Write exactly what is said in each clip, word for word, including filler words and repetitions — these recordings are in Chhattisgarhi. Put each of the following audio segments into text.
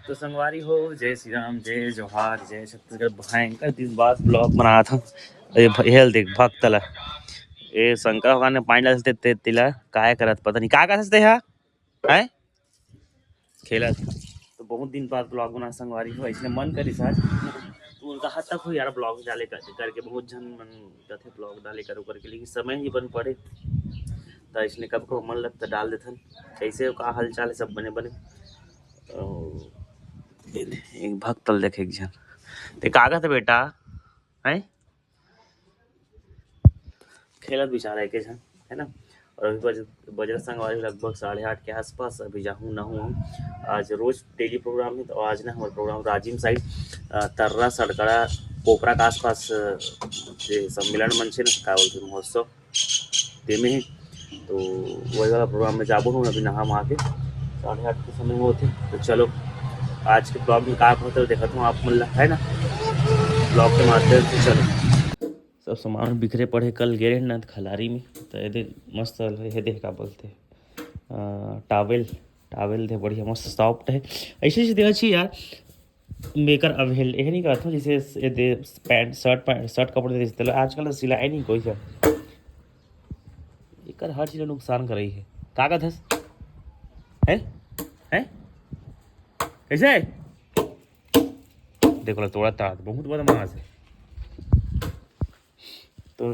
तो संगवारी हो, जय श्री राम, जय जोहार, जय छत्तीसगढ़। भयंकर दिन बाद ब्लॉग बनात हन। ये भ-, ये देख भक्त ला, ये शंकर भगवान ने पानी डालते ते तिला काय करत, पता नहीं का करत ते हा, हैं? खेलत। तो बहुत दिन बाद ब्लॉग बना संगवारी हो, इसने मन करी आज। तो उनका हद तक हो यार, ब्लॉग डाले कर, करके बहुत झन मन कथे ब्लॉग डाले करो करके, लेकिन समय ही बन पड़े। तो इसने कब कब मन लगता डाल देथन। कैसे हो, का हाल चाल है? सब बने बने। और एक भक्त ल देखे एक झन, ते कागज है बेटा, हैं? खेलत बेचारा एक झन, है ना? और अभी बज बजर संगवारी लगभग साढ़े आठ के आसपास। अभी जाहूँ ना हूँ हम। आज रोज डेली प्रोग्राम है, तो आज ना हमारा प्रोग्राम राजिम साइड, अ, तर्रा, सड़कड़ा, कोपरा के आसपास, अ, जे सम्मेलन मंच है ना, का बोलते हैं, महोत्सव, तेमे है। तो वही वाला प्रोग्राम में जाबो हम अभी नहा वहा के। साढ़े आठ के समय होते, तो चलो आज के ब्लॉग में का होता है देखत हूँ आप मन ला, है ना, ब्लॉग के माध्यम से। चलो, सब सामान बिखरे पड़े, कल गे रहे ना खलारी में, तो ये दे मस्त ये दे का बोलते हैं, अ, टॉवेल, टॉवेल दे बढ़िया मस्त सॉफ्ट है। ऐसे चीज देना चाहिए यार, मेकर अवेल, ये नहीं कहता हूँ, जैसे ये दे पैंट, शर्ट, पैंट, शर्ट कपड़े दे देते, आजकल तो सिलाई नहीं कोई है। एकर हर चीज नुकसान कर रही है। का कहत हस? हैं? हैं? कैसे? देखो ला, तोड़ा तार, बहुत बदमाश है। तो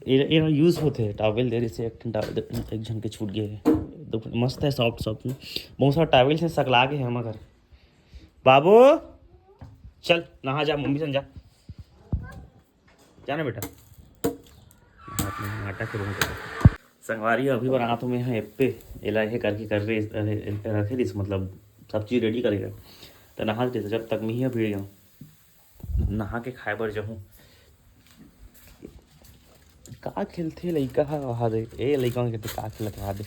ये, ये यूज होते हैं टॉवेल दे, जैसे एक ठन टॉवेल, एक झन के छूट गए है। दो ठन मस्त है, सॉफ्ट सॉफ्ट में। बहुत सारा टॉवेल से सकला के है हमारे घर। बाबू, चल नहा जा, मम्मी सन जा। जाना बेटा, हाथ में आटा के बहुत है। संगवारी अभी बनात हूँ मैं यहाँ एप्पे, एला ये करके कर रहे, अरे, एला रखे दिस, मतलब सब चीज रेडी करेगा। तो नहा के जब तक मैं ही भिड़ जाऊँ, नहा के खाए बर जाहूँ। का खेलथे लइका ह? वहा दे, ए लइका के का खेलत, वहा दे।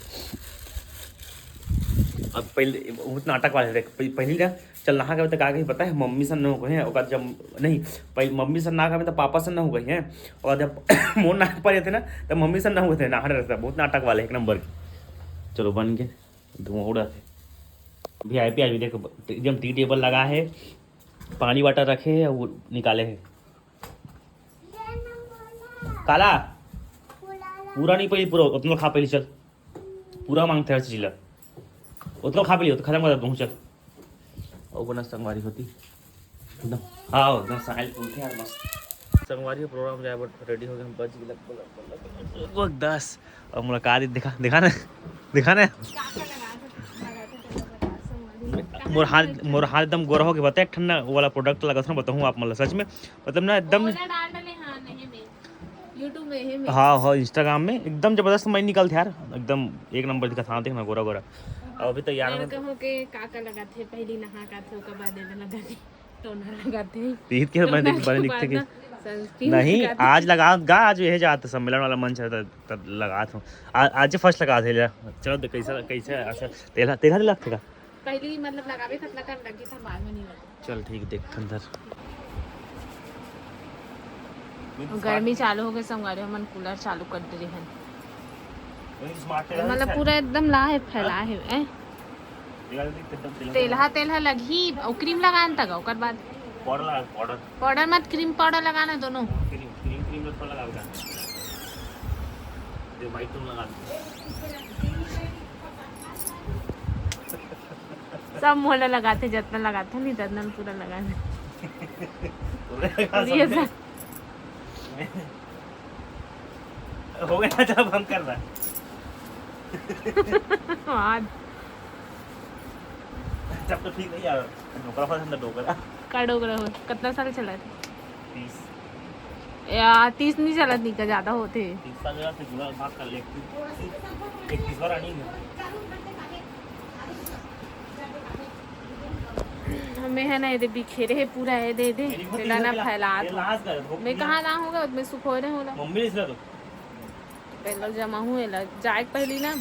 अब पहले बहुत नाटक वाले रहे, पह-, पहली ना चल नहा के, तो का कही पता है, मम्मी सन न हो गए हैं, ओकर जब नहीं, पहले मम्मी सन ना कहे तो पापा सन न हो गए हैं, और जब मोर नाक पर थे ना, तो मम्मी सन न हो गए थे, नहा रहता, बहुत नाटक वाले एक नंबर के। चलो बन के धुआं उड़ा थे। वी आई पी आज भी देखो, एकदम टी टेबल लगा है, पानी वाटर रखे है, वो निकाले है। काला, पूरा नहीं पहले, पूरा उतना खा पहले, चल, पूरा मांगते हर चीज ला, उतना खा पहले, तो खत्म कर दूँ, चल। और बना संगवारी होती एकदम, हाँ, एकदम साइल फूलते यार, मस्त। संगवारी के प्रोग्राम जाए, बट रेडी हो गए हम, बज गए लगभग, लगभग, लगभग, लगभग दस। और मुलाकात दिखा, दिखा ना, दिखा ना। मोर हाथ, मोर हाथ एकदम गोरा हो गया, बता, एक ठंडा वाला प्रोडक्ट लगा था, बताऊँ आप, मतलब सच में, मतलब ना एकदम। ओला डाल डाले, हाँ, नहीं में। YouTube में, हे में। हाँ, हाँ, Instagram में एकदम जबरदस्त मैं निकलते यार, एकदम एक नंबर दिखा था, देखना गोरा गोरा। अब अभी तैयार मैं हो। कहूँ के का का लगा थे, पहली नहा का थे, ओकर बाद एला लगा थे, टोनर लगा थे। तीत के मैं टोनर देख, के बने बाद दिखते ना, sunscreen नहीं, लगा थे। आज लगा गा, आज यह जात सम्मेलन वाला मंच है, तब, तब लगा था। आ-, आज फर्स्ट लगा थे, चलो देख कैसा, कैसा असर, तेला, तेला लगते का? पहली मतलब लगावे तक लगा, लगी था, बाद में नहीं लगा। चल ठीक, देख अंदर। गर्मी चालू हो गई, संगवारी, हमन कूलर चालू कर दे रहे हैं। मतलब पूरा एकदम ला है, फैला है, ए? तेलहा, तेलहा लगही, और क्रीम लगान तक, ओकर बाद पाउडर लगा, पाउडर। पाउडर मत, क्रीम पाउडर लगाना दोनों। क्रीम, क्रीम, क्रीम थोड़ा लगा बेटा। ये व्हाइट तुम लगा दो। सब मोला लगाथे, जतना लगाथे नहीं, ततना पूरा लगा दे। पूरा लगा ये सकते। हो गया, जब हम कर रहा है। हाँ। जब तो ठीक नहीं यार, डोकरा फंस अंदर डोकरा। का डोकरा हो? कितना साल चला था? तीस। या, तीस नहीं चलत, नहीं का ज्यादा होते। तीस साल से जुड़ा भाग कर ले। इकतीस बार आनी है। हमें है ना, ये दे बिखेरे है पूरा, ये दे, दे। मेरी खुद तेला ना ये ला-, फैला ये दो। लास्ट कर, मैं कहाँ ना होगा, मैं सुखोरे होला। मम्मी ने इसलिए तो। पहले जमा हूँ, एला जाए के पहली ना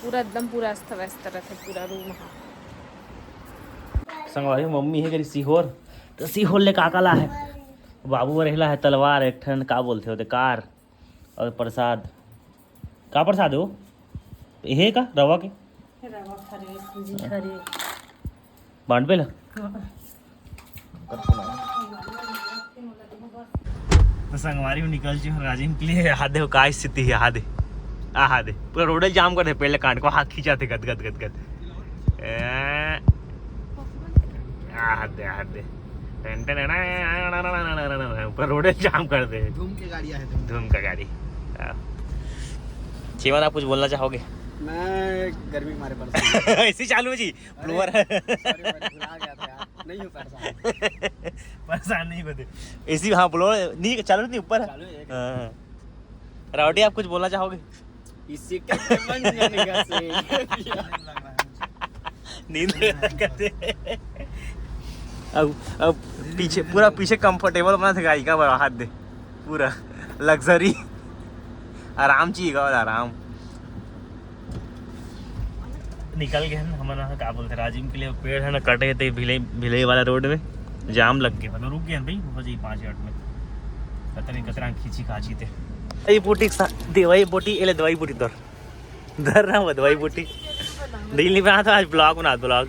पूरा एकदम पूरा अस्त व्यस्त रहते पूरा रूम हा। संगवारी, मम्मी है करी सीहोर, तो सीहोर ले का का ला है? बाबू बर हेला है तलवार, एक ठन का बोलते होते कार, और प्रसाद। का प्रसाद हो? ये का रवा के? रवा खरे, सूजी खरे। बांटबे ला? तो संगवारी हो निकल चुके हैं राजिम के लिए। यहाँ देखो का स्थिति है, यहाँ दे, आहा दे, पूरा रोडे जाम कर दे, पेड़ काट को हाथ खींचाते गद गद गद गद। ए, आहा दे, आहा दे। टन टन टन, पूरा रोडे जाम कर दे। धूम के गाड़ी आए थे। धूम का गाड़ी। हाँ। चेमन, आप कुछ बोलना चाहोगे? मैं गर्मी के मारे परेशान। ऐसे ही चालू है जी, blower। Sorry, मैं भुला गया था यार। नहीं हूँ परेशान। परेशान नहीं होते। ऐसी, हाँ, blower नहीं, चालू नहीं, ऊपर है। चालू है, एक। हाँ। रावटी, आप कुछ बोलना चाहोगे? इसी के मन जाने का से। नींद करते। अब, अब पीछे, पूरा पीछे comfortable बना था गाड़ी का, बड़ा हाथ दे, पूरा luxury, आराम चाहिए का, आराम। निकल गए हैं हमन, का बोलते, राजिम के लिए पेड़ है ना, कटे थे भिलई, भिलई वाला रोड में जाम लग गए, मतलब रुक गए हैं भाई, हो जाई पाँच मिनट में। पता नहीं कतरा खींची खाची थे। ये बूटी सा-, दवाई बूटी, ये ले दवाई बूटी धर। धर ना वो दवाई बूटी। दिल नहीं बना था आज vlog बना, vlog।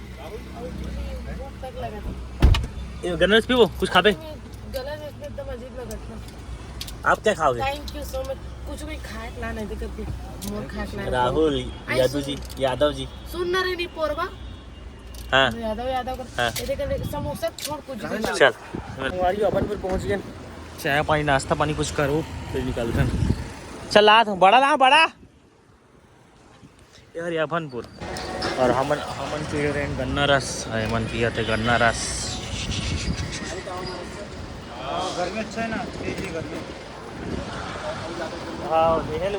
ये गन्ना रस पीबो, कुछ खाबे? गला में एकदम अजीब लगत ना। आप क्या खाओगे? Thank you so much। कुछ भी खाए ला नहीं, देखो, मोर खाए ला। राहुल, आई यादव सुन। जी, यादव जी। सुन ना रे, नहीं पोरबा। हाँ। यादव, यादव कर। हाँ। ये देख, समोसा छोड़ कुछ भी ला। चल। हमारी अपन पर पहुँच गए। चाय पानी, नाश्ता पानी कुछ करो, फिर निकलते हैं। चल, ला, बड़ा ला, बड़ा। यार, ये अभनपुर। और हमन, हमन पी रहे हैं गन्ना रस, हमन पिया थे गन्ना रस। गर्मी अच्छा है ना, तेज ही गर्मी। हाँ, ये है लो,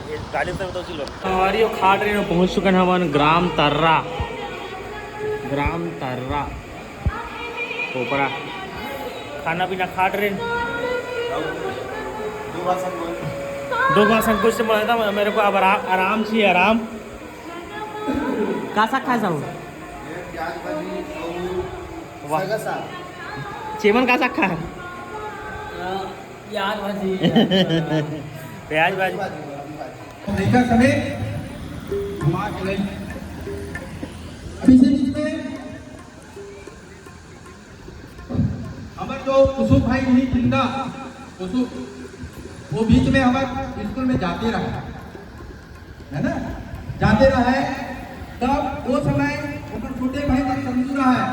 ये गाड़ी से तो उसी लोग। हमारी वो खाट रहे हैं, पहुँच चुके हैं हमन ग्राम तर्रा, ग्राम तर्रा। ओपरा खाना पीना खाट रहे। दो बार संकोच से बोला था मेरे को, अब आरा-, आराम चाहिए, आराम। का साग खाए साहू? प्याज भाजी और वाह। सगा साग। चेमन का साग खाए? प्याज भाजी। प्याज भाजी। देखा सभी, दिमाग नहीं। अभी से बीच में हमर जो कुसुम भाई नहीं जिंदा, कुसुम, वो बीच में हमर स्कूल में जाते रहा, है ना, जाते रहा है। तब वो समय ओकर छोटे भाई तक समझू रहा है,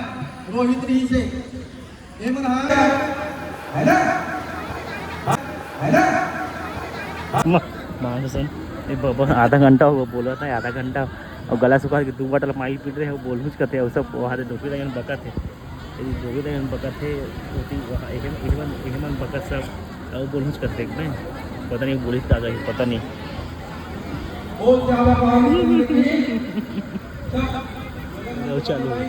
रोहित रही से, ये मन हाँ, है ना, है ना। मा-, मानसन, ये बबा आधा घंटा हुआ बोला था, आधा घंटा, और गला सुखा के दो बाटल पानी पी रहे हैं, वो बोलूच करते हैं, वो सब वहाँ से डोकी लगन बका थे। यदि जोगी दे बकत हे, ओती वहाँ एहन, एहमन, एहमन बकत सब, अउ बोलहुँच करथे एकदम। पता नहीं बोलिस का कही, पता नहीं। अउ चालू हे।